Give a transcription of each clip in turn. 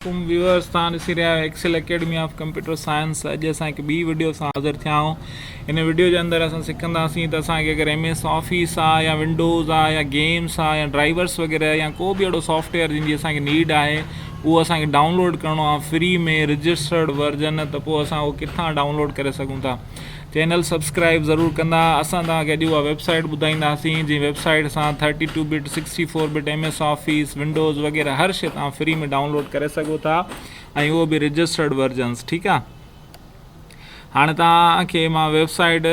عليڪم ويورز توهان ڏسي رهيا آهيو Excel academy of computer science اڄ اسان هڪ ٻي وڊيو سان حاضر ٿيا آهيون هن وڊيو جي اندر اسان سکنداسين ته اسان کي اگر ايم ايس آفيس آ يا ونڊوز آ يا گيمس آ يا ڊرائيورس وغيره يا ڪو به اهڙو سافٽ ويئر جنهن جي اسان کي نيڊ آهي اهو اسان کي ڊائونلوڊ ڪرڻو آ فري ۾ رجسٽرڊ ورجن ته پوء اسان اهو ڪٿان ڊائونلوڊ ڪري سگهون ٿا چينل سبسڪرائب ضرور ڪندا اسان توهان کي اڄ اها ويب سائيٽ ٻڌائينداسين جنهن ويب سائيٽ سان thirty two bit sixty four bit M S office Windows وغيره هر شي توهان فري ۾ ڊائونلوڊ ڪري سگهو ٿا ۽ اهو به رجسٽرڊ ورجنس ٺيڪ آ هاڻي توهان کي مان ويب سائيٽ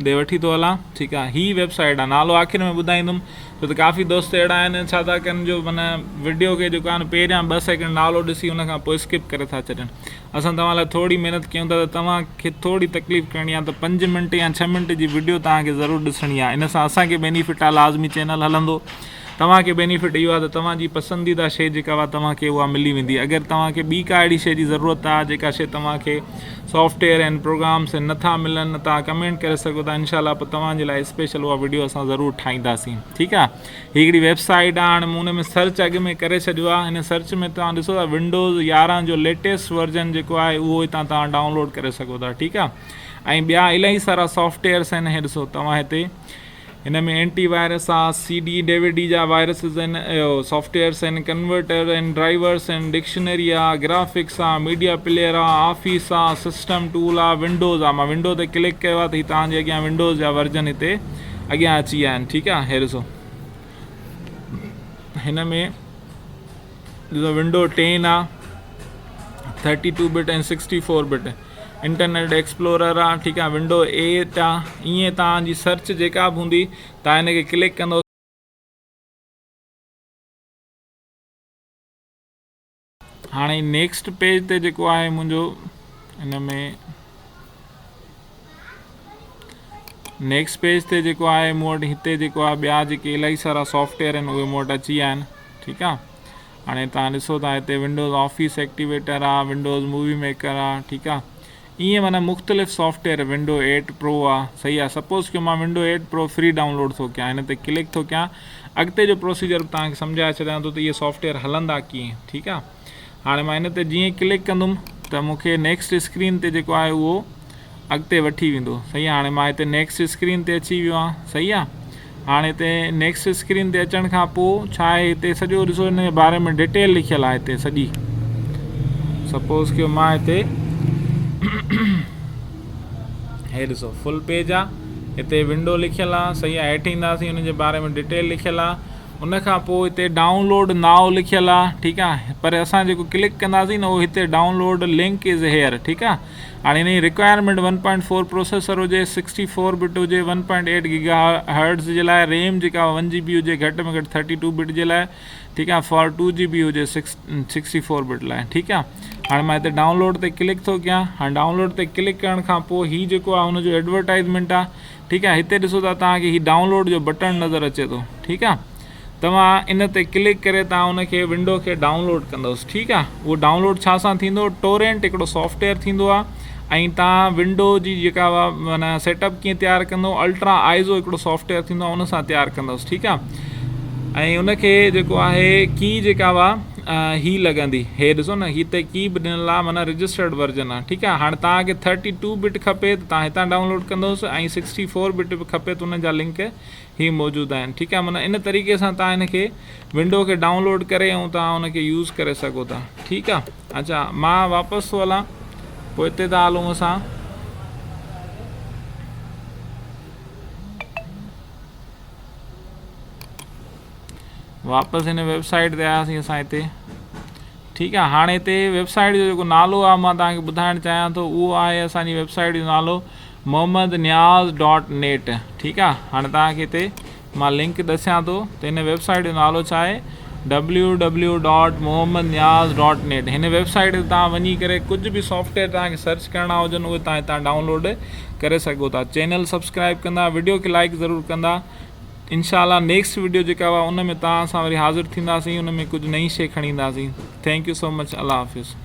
ڏي وٺي ٿو هلان ٺيڪ آ هي ويب سائيٽ آ نالو آخر ۾ ٻڌائيندم ڇو ته ڪافي دوست اهڙا آهن ڇا ٿا ڪن جو معنی وڊيو کي جيڪو آهي پهريان ٻه سيڪنڊ نالو ڏسي ان کان پوء اسڪپ ڪري ٿا ڇڏن اسان توهان لاء ٿوري محنت ڪيون ٿا ته توهان کي ٿوري تڪليف ڪرڻي آهي ته پنج منٽ يا ڇهه منٽ جي وڊيو توهان کي ضرور ڏسڻي آهي ان سان اسان کي بينيفٽ آهي لازمي چينل هلندو توهان کي بينيفٽ اهو آهي ته توهان جي پسنديده شي جيڪا آهي توهان کي اها ملي ويندي اگر توهان کي ٻي ڪا اهڙي شي جي ضرورت آهي جيڪا شي توهان کي سافٽ ويئر ۽ پروگرامس نٿا ملن توهان ڪمينٽ ڪري سگهو ٿا انشاء الله پوء توهان جي لاء اسپيشل اها وڊيو اسان ضرور ٺاهينداسين ٺيڪ آهي هي هڪڙي ويب سائيٽ آ هاڻي مون ان ۾ سرچ اڳ ۾ ڪري ڇڏيو آ هن سرچ ۾ توهان ڏسو ٿا ونڊوز 11 جو ليٽيسٽ ورجن جيڪو آهي اهو هتان توهان ڊائونلوڊ ڪري سگهو ٿا ٺيڪ آ ۽ ٻيا الاهي سارا سافٽ ويئرس آهن هي ڏسو توهان هتي هن ۾ اينٽي وائرس آ C D D V D جا وائرسز آهن اهو سافٽ ويئرس آهن ڪنورٽر آهن ڊرائيورس آهن ڊڪشنري آ گرافڪس آ ميڊيا پليئر آ آفيس آ سسٽم ٽول آ ونڊوز آ مان ونڊو تي ڪلڪ ڪيو آ ته هي توهان جي اڳيان ونڊوز جا ورجن هتي اڳيان اچي ويا آهن ٺيڪ آ هي ڏسو هن ۾ ڏسو ونڊو 10 آ 32 بٽ ۽ 64 بٽ انٽرنيٽ ايڪسپلورر آ ٺيڪ آ ونڊو 8 آ ائين توهان جي سرچ جيڪا به هوندي توهان هن کي ڪلڪ ڪندو هاڻي نيڪسٽ پيج تي جيڪو آهي منهنجو ان ۾ نيڪسٽ پيج تي جيڪو آهي مون وٽ هتي جيڪو آهي ٻيا جيڪي الاهي سارا سافٽ ويئر آهن اهي مون وٽ اچي ويا آهن ٺيڪ آهي هاڻي تان ڏسو ٿا هتي ونڊوز آفيس ايڪٽيويٽر آهي ونڊوز مووي ميڪر آهي ٺيڪ آهي ائين معنيٰ مختلف سافٽ ويئر ونڊو ايٽ پرو آ صحيح آ سپوز ڪيو مان ونڊو ايٽ پرو فري ڊائونلوڊ ٿو ڪيان هن تي ڪلڪ ٿو ڪيان اڳتي جو پروسيجر به توهان کي سمجهائي ڇڏيان ٿو ته اهي سافٽ ويئر هلندا ڪيئن ٺيڪ آ هاڻي مان هن تي جيئن ڪلڪ ڪندم ته مون کي نيڪسٽ اسڪرين تي جيڪو آهي اهو اڳتي وٺي ويندو صحيح آ هاڻي مان هتي نيڪسٽ اسڪرين تي اچي ويو آهيان صحيح آ هاڻي هتي نيڪسٽ اسڪرين تي اچڻ کان پوء ڇا آهي هتي سڄو ڏسو ان جي باري ۾ ڊيٽيل لکيل آهي هتي سڄي سپوز ڪيو مان هتي هي ڏسو فل پيج آ هتي ونڊو لکيل آ صحيح آ هيٺ اينداسين ان جي باري ۾ ڊيٽيل لکيل آ ان کان پوء هتي ڊائونلوڊ ناو لکيل آ ٺيڪ آ پر اسان جيڪو ڪلڪ ڪنداسين نه اهو هتي ڊائونلوڊ لنڪ از هيئر ٺيڪ آ هاڻي ان جي رڪوائرمينٽ 1.4 پروسيسر هجي 64 بٽ هجي 1.8 گيگا هرٽز جي لاء ريم جيڪا 1 جي بي هجي گهٽ ۾ گهٽ 32 بٽ جي لاء ٺيڪ آ فار 2 جي بي هجي 64 بٽ لاء ٺيڪ آ هاڻي مان هتي ڊائونلوڊ تي ڪلڪ ٿو ڪيان هاڻي ڊائونلوڊ تي ڪلڪ ڪرڻ کان پوء هي جيڪو آ ان جو ايڊورٽائزمينٽ آ ٺيڪ آ هتي ڏسو ٿا توهان کي هي ڊائونلوڊ جو بٽڻ نظر اچي ٿو ٺيڪ آ توهان ان تي ڪلڪ ڪري توهان ان کي ونڊو کي ڊائونلوڊ ڪندوس ٺيڪ آ اهو ڊائونلوڊ ڇا سان ٿيندو ٽورينٽ هڪڙو سافٽ ويئر ٿيندو آ ۽ توهان ونڊو جي جيڪا معنيٰ سيٽ اپ ڪيئن تيار ڪندو الٽرا آئزو هڪڙو سافٽ ويئر ٿيندو آ ان سان تيار ڪندوس ٺيڪ آ ۽ ان کي جيڪو آهي ڪي جيڪا وا هي لڳندي هي ڏسو نه هتي ڪي به ڏنل آ معنيٰ رجسٽرڊ ورجن آ ٺيڪ آ هاڻي توهان کي ٿرٽي ٽو بٽ کپي ته توهان هتان ڊائونلوڊ ڪندوس ۽ سڪسٽي فور بٽ به کپي ته ان جا لنڪ هي موجود آهن ٺيڪ آ معنيٰ ان طريقي سان توهان هن کي ونڊو کي ڊائونلوڊ ڪري ۽ توهان ان کي يوز ڪري سگهو ٿا ٺيڪ آ اچا مان واپس ٿو هلان پوئتي ٿا هلون اسان واپس هن ويب سائيٽ تي آياسين اسان هتي ٺيڪ آ هاڻي هتي ويب سائيٽ جو جيڪو نالو آ مان توهان کي ٻڌائڻ چاهيان ٿو اهو آهي اسان جي ويب سائيٽ جو نالو محمد نياز ڊاٽ نيٽ ٺيڪ آ هاڻي توهان کي هتي مان لنڪ ڏسيان ٿو ته هن ويب سائيٽ جو نالو ڇا آهي W W dot Muhammad Niaz dot net هن ويب سائيٽ تي توهان وڃي ڪري ڪجهه به سافٽ ويئر توهان کي سرچ ڪرڻا هجن اهي توهان هتان ڊائونلوڊ ڪري سگهو ٿا چينل سبسڪرائب ڪندا وڊيو کي لائڪ ضرور ڪندا انشاء الله نيڪسٽ وڊيو جيڪا ان ۾ توهان سان وري حاضر ٿينداسين ان ۾ ڪجهه نئين شي کڻي اينداسين thank you so much Allah Hafiz.